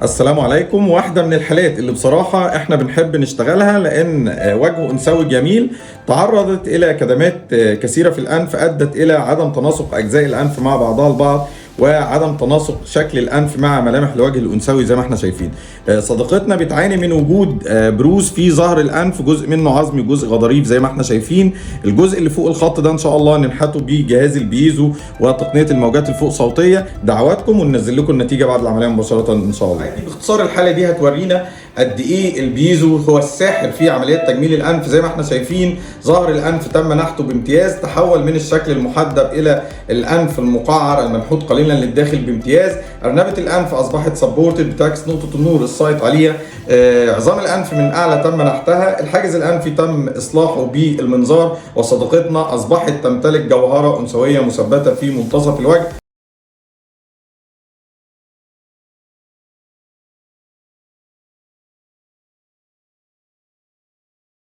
السلام عليكم. واحدة من الحالات اللي بصراحة احنا بنحب نشتغلها لان وجه انثوي جميل تعرضت الى كدمات كثيرة في الانف ادت الى عدم تناسق اجزاء الانف مع بعضها البعض وعدم تناسق شكل الانف مع ملامح الوجه الانثوي زي ما احنا شايفين. صديقتنا بتعاني من وجود بروز في ظهر الانف، جزء منه عظمي وجزء غضاريف زي ما احنا شايفين. الجزء اللي فوق الخط ده ان شاء الله ننحته بجهاز البيزو وتقنية الموجات الفوق صوتية. دعواتكم وننزل لكم النتيجة بعد العملية مباشرة ان شاء الله. باختصار الحالة دي هتورينا قد ايه البيزو هو الساحر في عمليات تجميل الانف. زي ما احنا شايفين ظهر الانف تم نحته بامتياز، تحول من الشكل المحدب الى الانف المقعر المنحوت قليلا للداخل بامتياز. ارنبه الانف اصبحت supported بتعكس نقطة النور ال site عليها. عظام الانف من اعلى تم نحتها، الحاجز الانفي تم اصلاحه بالمنظار، وصديقتنا اصبحت تمتلك جوهره انثويه مثبتة في منتصف الوجه.